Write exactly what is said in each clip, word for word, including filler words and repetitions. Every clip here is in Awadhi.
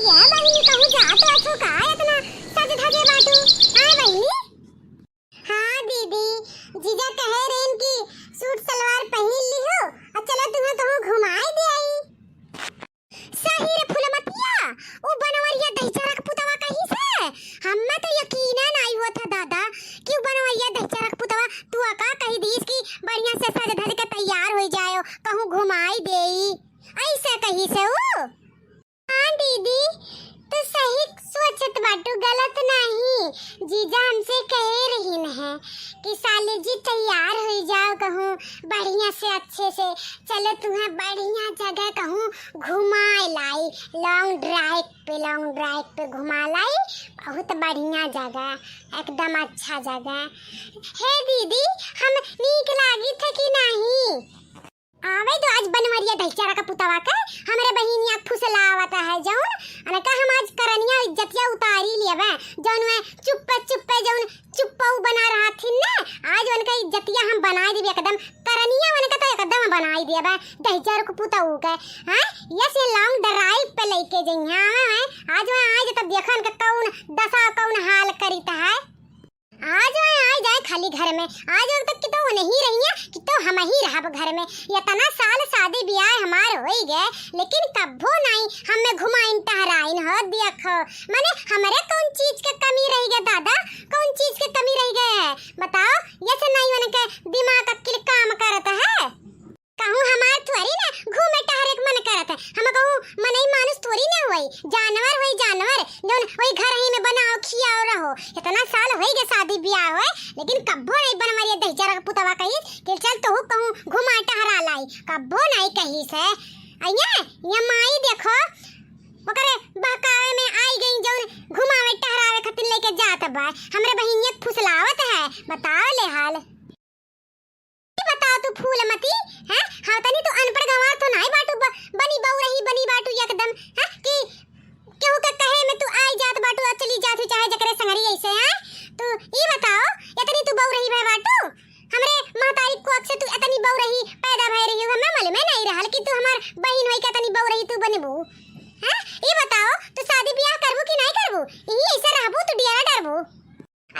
या बहिनी, कहूँ जात वात हो का एतना सज धजे बाटू? हाँ बहिनी। हाँ दीदी, जीजा कहे रहेन कि सूट सलवार पहिन लिहो, अउर चलो तुहैं कहूँ घुमाए दे आई। सही रे फुलमतिया, उ बनवरिया दहिजरा के पुतवा कहिस है। हम्मे तो यकीने नाई होत है दादा कि उ बनवरिया दहिजरा के पुतवा तू का कहि दीस कि बढ़िया से सज धज के तैयार होइ जायो, कहूँ घुमाई देई, अइसे कहिस है उ। हाँ दीदी, तू सही सोचत बाटू, गलत नाहीं। जीजा हमसे कहे रहिन है कि साली जी तैयार होइ जाओ कहूँ बढ़िया से, अच्छे से, चलो तुहैं बढ़िया जगह कहूँ घुमाए लाई, long drive पे, long drive पे घुमा लाई, बहुत बढ़िया जगह, एकदम अच्छा जगह। हे दीदी, हम नीक लागित है कि नाहीं? आवे दो आज बनवरिया दहिजरा का पुतवा के, हमरे बहिनिया फुसलावत है जौन, उनका हम आज करनिया इज्जतिया उतारी लेबे, जौन वे चुप्पे चुप्पे जौन चुप्पऊ बना रहथिन ने, आज उनका इज्जतिया हम बनाई देबे एकदम, करनिया उनका तो एकदम बनाई देबे दहिजरा के पुतऊ के। हाँ, ये से long drive पे लइके जइहें, आवे हैं, आज वे, आज तब देखन के कौन दसा कौन हाल करित है। आज वे आइ जाए खाली घर में, आज वे तक कि तो उ नहीं रहिया कि तो हम ही रहब घर में। इतना साल शादी बियाह हमार होइ गए, लेकिन कब्बो नाई हमें घुमाइन टहराइन हो। देखो, माने हमरे कौन चीज के कमी रहि गए दादा, कौन चीज के कमी रहि गए है बताओ? ये से नाई उनके दिमाग अक्किल काम करत है। कहूँ हमार थोड़ी ना घूमे टहरे के मन करत है। हम कहूँ मनई मानुष थोड़ी ना होई, जानवर होई जानवर, जौन वही घर ही में बनाओ, खियाओ, रहो। इतना साल होई गए शादी बियाह होए, लेकिन कब्बो नहीं बनवरिया दहिजरा के पुतवा कहिस कि चल तोहू कहूँ घुमा टहरा लाई, कब्बो नहीं कहिस है। अइया, ये माई देखो, ओकरे बहकावे में आई गई, जौन घुमावे टहरावे खातिर लेके जात बा, हमरे बहिनिया के फुसलावत है। बताओ ले हाल। ई बताओ तू फूलमती, हैं? हाँ, तनी तू अनपढ़ गंवार तो नाई बाटू, ब-, बनी बउरही बनी बाटू एकदम, हैं? कि केहू के कहे में तू आई जात बाटू अउर चली जात हू, चाहे जकरे संगरी अइसे, हैं? तू ई बताओ, एतनी तू बउरही भए बाटू? हमरे महतारी कोख से तू एतनी बउरही पैदा भए रही हो, हमें मालूमे नाई रहल कि तू हमार बहिन होई के एतनी बउरही तू बनबू, हैं? ई बताओ, तू शादी बियाह करबू कि नाई करबू? ई अइसे रहबू, तू डियरा डरबू?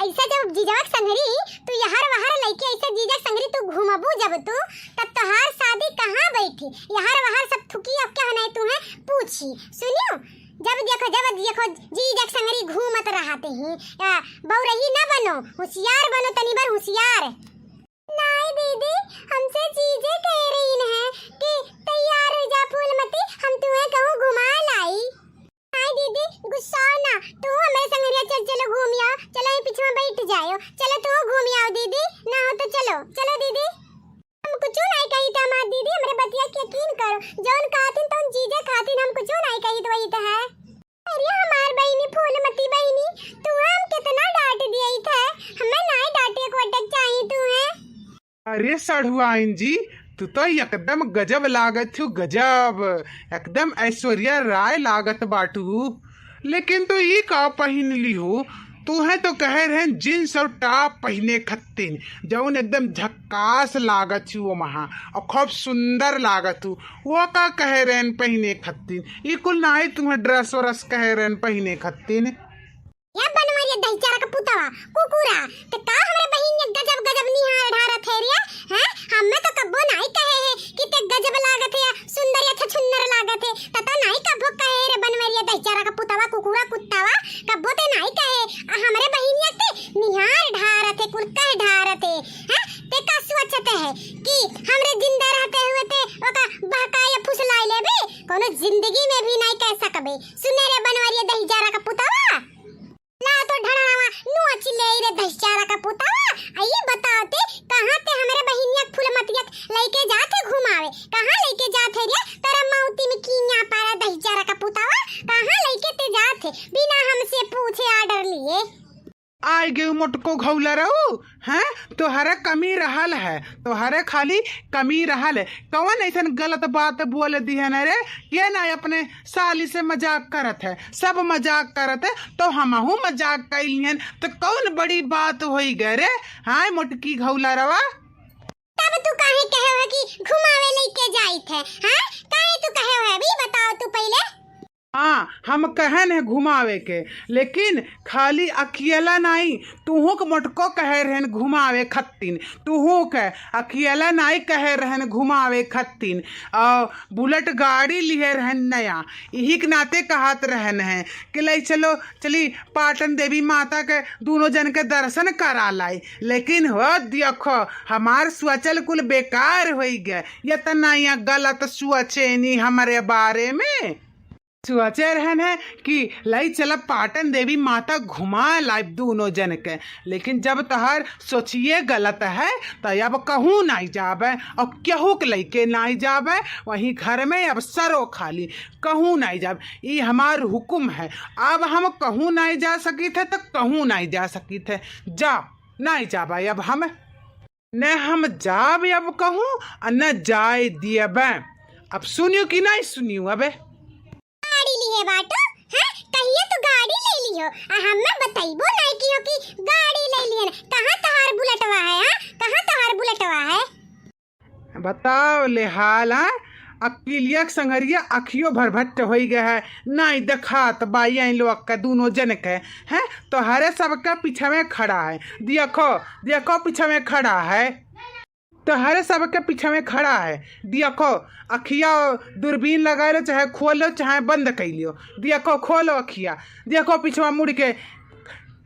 अइसा जब जीजवा के संगरी तू यहर वहर लइके अइसा जीजा के संगरी तू घूमबू जब तू, तब तोहार शादी कहाँ बैठी? यहर वहर सब थुकी अब क्या नहीं तू है पूछी। सुनियो, जब देखो, जब देखो जीजा के संगरी घूमत रहते ही, या बउरही ना बनो, होशियार बनो, तनी बार होशियार। नाई दीदी, हमसे जीजे कह रही है कि तैयार हो जा फूलमती, हम तुम्हें कहूँ घुमा लाई। आई दीदी, गुस्साओ ना, तू हमरे संगरिया चल, चलो घूम आओ, चलो ये पीछे में बैठ जाओ, चलो तू घूम आओ दीदी, ना हो तो चलो, चलो दीदी। हम कुछ नहीं कही था हमार दीदी, हमरे बतिया के यकीन करो, जौन खातिन तौन जीजे खातिन हम कुछ नहीं कही तो वही तो है। अरे हमार बहिनी फूलमती बहिनी, तू हम कितना डांट दिया था, हमें नहीं डांटे को अटक चाहिए तू है। अरे सढ़ुआइन जी, तू तो एकदम गजब लागत हो, गजब, एकदम ऐश्वर्या राय लागत बाटू। लेकिन तू ई का पहिन ली हो? तू है तो कहे रहे जींस और टॉप पहिने खत्तीन, जौन एकदम झक्कास लागत हो महा और खूब सुंदर लागत हो। वो का कहे रहन पहिने खत्तीन? ई कुल नाई तुम्हें ड्रेस व्रेस कहे रहन पहिने खत्तीन। या बनवरिया दहिजरा का पुतवा, कुकुरा, ते का हमरे बहिन के गजब गजब निहार ढारत है रे? हैं? हमें तो कब्बो नाई कहे है कि ते गजब लागत है या सुंदर या छछुन्नर लागत है। त तो नाई कब्बो कहे रे बनवरिया दहिजरा का पुतवा, कुकुरा, कुत्तावा, कब्बो ते नाई कहे। आ हमरे बहिनिया ते निहार ढारत है, कुल कह ढारत है। हैं? ते का सोचत है कि हमरे जिंदा रहते हुए ते ओका बहकाए या फुसलाए लेबे? कोनो जिंदगी में भी नाई कह सकबे। सुने रे बनवरिया दहिजरा का पुतवा। ला तो ढड़ावा नोच ले रे दहिजरा का पुतवा। आ ई बताओ ते कहाँ ते हमरे बहिनिया के फूलमतिया के लइके जात है घुमावे? कहाँ लइके जात है रे? तोरा मौती में कीन्या पारा दहिजरा का पुतवा। कहाँ लइके ते जात है बिना हमसे पूछे ऑर्डर लिए? आइ गयो मोटको घौला रहू, हैं? तोहरे कमी रहल है, तोहरे खाली कमी रहल है। कौन ऐसन गलत बात बोल दिहन रे? के ना अपने साली से मजाक करत है, सब मजाक करत है, तो हमहू मजाक कैलिहन, तो कौन बड़ी बात होई गए रे? हाय मोटकी घौला रवा। तब तू काहे कहे हो कि घुमावे लइके जाइत है, हाँ? काहे तू कहे हो अभी बताओ तू पहिले। हाँ, हम कहन है घुमावे के, लेकिन खाली अकेला नाई, तुहूँ के मोटको कहे रहन घुमावे खत्तीन, तुहूँ के अकेला नाई कहे रहन घुमावे खत्तीन। और बुलेट गाड़ी लिहे रहन नया, इही के नाते कहत रहन है कि लई चलो, चली पाटन देवी माता के दूनो जन के दर्शन करा लाई। लेकिन हो देखो, हमार सोचल कुल बेकार होई गए, ये तना या गलत सोचेनी हमरे बारे में। सोचे रहन है कि लई चलब पाटन देवी माता घुमा लाइब दूनो जन के, लेकिन जब तोहर सोचिए गलत है, तो अब कहूँ नाई जाबे और केहू के लइके नाई जाबे। वहीं घर में अब सरो खाली, कहूँ नाई जाबे, ई हमार हुकुम है। अब हम कहूँ नाई जा सकित है, तो कहूँ नाई जा सकित है, जा, नाई जाबे अब हम। न हम जाब अब कहूँ, आ न जाए दियबे। अब सुनियो कि नाई सुनियो अबे? गाड़ी लिए बाटो, हैं? कहिए तू गाड़ी ले लियो, आ हमें बतइबो नाई कियो कि गाड़ी ले लिहन। कहाँ तोहार बुलेटवा है, हाँ? कहाँ तोहार बुलेटवा है? बताओ ले हाल, हाँ? अकिलिया के संगरिया अखियो भरभट्ट होई गए है, नाई देखात बा ये लोग के दूनो जन के, हैं? तोहरे सबके पिछवे खड़ा है, देखो, देखो पिछवे खड़ा है, तोहरे सबके पिछवे खड़ा है, देखो, अखिया दूरबीन लगाए लो, चाहे खोलो, चाहे बंद कर लियो, देखो, खोलो अखिया, देखो पिछवा मुड़ के,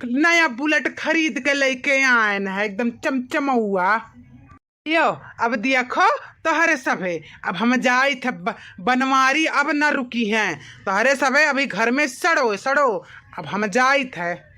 नया बुलेट खरीद के लेके आयन है, एकदम चमचमौआ। यो, अब देखो, तोहरे सभे, अब हम जाइत है ब-, बनवारी अब न रुकी हैं, तोहरे सभे अभी घर में सड़ो, सड़ो, अब हम जाइत है।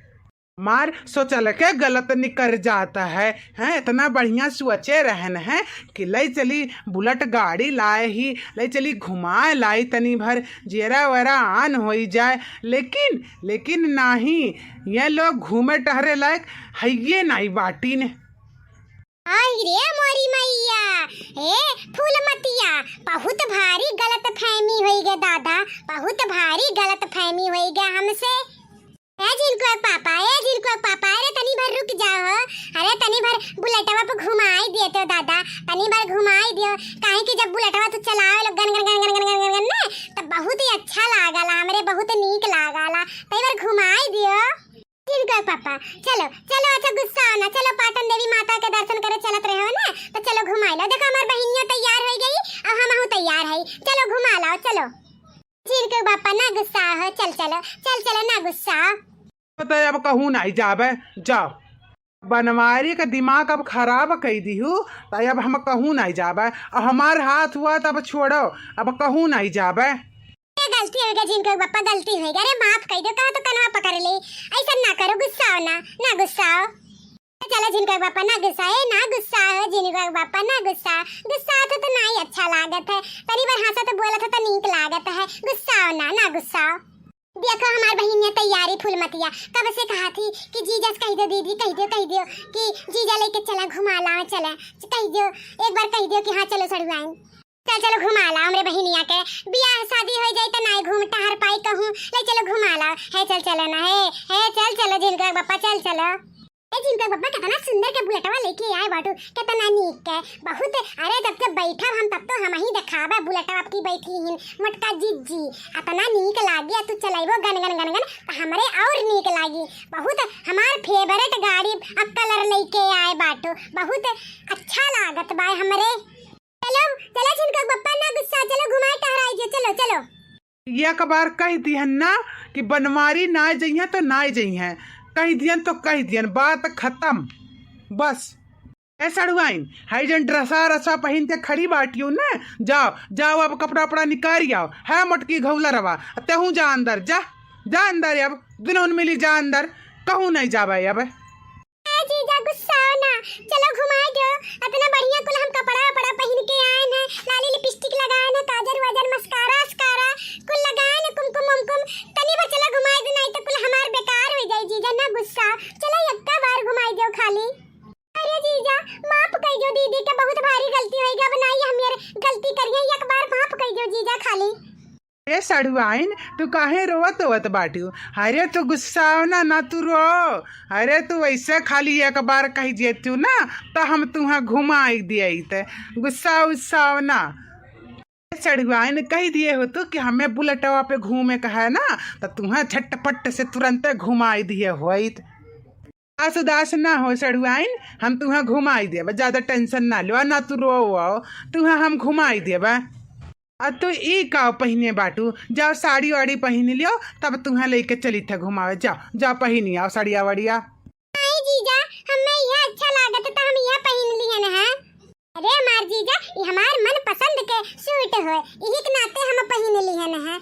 मार सोचल के गलत निकर जात है, हैं, इतना बढ़िया सोचे रहन है कि लई चली बुलेट गाड़ी लाए ही, लई चली घुमाए लाई तनी भर, जेरा वेरा आन होई जाए, लेकिन, लेकिन नाही, ये लोग घूमे टहरे लायक हइये नाही बाटीन। आई रे मोरी मैया, ए फूलमतिया, बहुत भारी गलतफहमी होई गे दादा, बहुत भारी गलतफहमी होई गे हमसे। ए झिनकुआ के पापा, ए झिनकुआ के पापा, अरे तनी भर रुक जाओ, अरे तनी भर बुलेटवा पे घुमाई दियो तो दादा, तनी भर घुमाई दियो, काहे कि जब बुलेटवा तू चलावे लो गन गन गन गन गन गन गन गन ने, तब बहुत ही अच्छा लागला, हमरे बहुत नीक लागला, तनी भर घुमाई दियो। झिनकुआ के पापा, चलो, चलो, अच्छा गुस्सा ना, चलो पाटन देवी माता के दर्शन करे चलत रहे हो ना, तो चलो घुमाई लो। देखो हमार बहिनिया तैयार हो गई, अब हमहू तैयार है, चलो घुमा लाओ, चलो। झिनकुआ के पापा ना गुस्सा हो, चल चलो, चल चलो ना गुस्सा। तो अब कहूँ नाई जाबे, जाओ। बनवारी का दिमाग अब खराब कई दिहू, तो अब हम कहूँ नाई जाबे। अब हमार हाथ हुआ तो अब छोड़ो, अब कहूँ नाई जाबे। ए, गलती हो गया झिनकुआ के पापा, गलती हो गया। अरे माफ कर दो, कहा तो कनवा पकड़ ले, ऐसा ना करो, गुस्सा हो ना, ना गुस्सा हो। चलो झिनकुआ के पापा ना गुस्सा, ए ना गुस्सा हो, झिनकुआ के पापा ना गुस्सा, गुस्सा तो, तो नाई अच्छा लागत है, तनी बार हंसा तो बोला तो, तो नीक लागत है, गुस्सा हो ना, ना गुस्सा हो। देखो हमार बहिनिया तैयारी फूलमतिया, कब से कहा थी कि जीजा से कह दो दीदी, कह दो, कह दो कि जीजा लेके चला घुमा लाओ, चला कह दो, एक बार कह दो कि हाँ चलो सड़ुआइन। चल चलो घुमा ला हमरे बहिनिया के, बियाह शादी हो जाई त नाई घूम टहर पाई कहूँ, ले चलो घुमा ला, हे चल चलो ना, हे, हे चल चलो झिनकुआ के पापा चल चलो। ए झिनकुआ के पापा कितना सुंदर के बुलेटवा लेके आए बाटू, कितना नीक के, बहुत, अरे जब जब बैठब हम तब तो हम ही देखाबे बुलेटवा आपकी बैठी हिन, मोटका जिज्जी, इतना नीक लागी, आ तू चलाइबो गन गन गन गन, त हमरे और नीक लागी, बहुत हमार फेवरेट गाड़ी अब कलर लेके आए बाटू, बहुत अच्छा लागत बा हमरे। चलो, चलो झिनकुआ के पापा ना गुस्सा, चलो घुमाए टहराई जो, चलो, चलो। एक बार कह दिहन ना कि बनवारी ना जइहें तो ना जइहें, कह दिहन तो कह दिहन, बात खत्म, बस। ए सड़ुआइन, हई जन ड्रेसा रसा पहिन के खड़ी बाटियो ना, जाओ, जाओ अब कपड़ा उपड़ा निकारि आओ, है मोटकी घौलरवा, तेहू जा अंदर, जा, जा अंदर अब, दुनहुन मिली जा अंदर, कहूँ नहीं जाबे अब। ए जीजा गुस्साओ ना, चलो घुमाए दो। इतना बढ़िया कुल हम कपड़ा वपड़ा पहिन के आए हैं, लाली लिपस्टिक लगाए हैं, काजर वाजर, मस्कारा अस्कारा कुल लगाए हैं, कुमकुम उमकुम। तनी भर चलो घुमाए दो, नहीं तो कुल हमार बेकार हो जाए जीजा, ना गुस्सा। चलो एक्का बार घुमाए दो खाली। अरे जीजा, माफ कर दो दीदी के, बहुत भारी गलती हो गई, अब नहीं हम ये गलती करिए, एक बार माफ कर दो जीजा खाली। ए सड़ुआइन, तू काहे रोवत होवत बाटू? अरे तू गुस्साओ ना, ना तू रो। अरे तू वैसे खाली एक बार कह जेतू ना, तो हम तुहा घुमाई दियत। गुस्सा उस्साओ ना। ए सड़ुआइन, कहि दिहे होतू कि हमें बुलेटवा पे घूमे का है ना, त तुहें झटपट से तुरंते घुमाइ दिहे होइत। उदास उदास ना हो सड़ुआइन, हम तुहें घुमाइ देबे, ज्यादा tension ना लेवा, ना तू रोवा, तुहें हम घुमाइ देबे। आ तू ई का पहिने बाटू, जाओ साड़ी वाड़ी पहिन लियो, तब तुहें लइके चलित है घुमावे। जाओ, जाओ पहिन आओ साड़िया वाड़िया। नहीं जीजा, हमें यह अच्छा लागत है तो हम यह पहिन लिहन है। अरे हमार जीजा, ये हमार मनपसंद के suit है, यही के नाते हम पहिन लिहन है।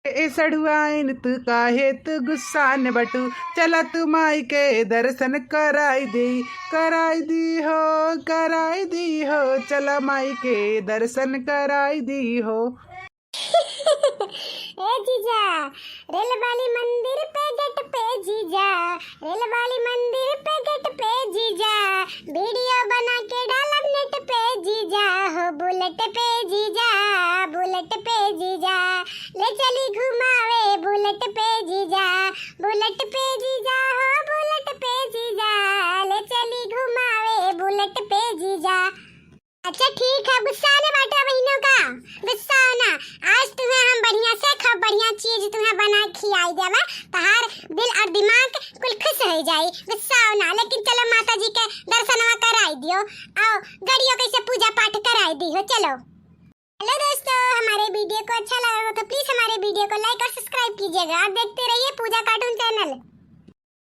ए सड़ुआइन, तू काहे तू गुस्सान बटू, चला तू माई के दर्शन कराई दी, कराई दी हो, कराई दी हो, चला माई के दर्शन कराई दी हो। ए जीजा, रेल वाली मंदिर पे गेट पे जीजा, रेल वाली मंदिर पे गेट पे जीजा, वीडियो बना के डालब नेट पे जीजा हो, बुलेट पे जीजा, बुलेट पे जीजा, ले चली घुमावे बुलेट पे जीजा, बुलेट पे जीजा हो, बुलेट पे जीजा, ले चली घुमावे बुलेट पे जीजा। अच्छा ठीक है, गुस्सा ना बाटा बहिनों का, गुस्सा ना। आज तुहें हम बढ़िया से खूब बढ़िया चीज तुहें बना खियाई देबे, तहार दिल और दिमाग कुल खुश हो जाई। गुस्सा ना, लेकिन चलो माता जी के दर्शनवा कराई दियो, आओ गड़ियों कैसे पूजा पाठ कराई दी हो। चलो, हेलो दोस्तों, हमारे वीडियो को अच्छा लगा हो तो please हमारे वीडियो को like और subscribe कीजिएगा और देखते रहिए पूजा cartoon channel।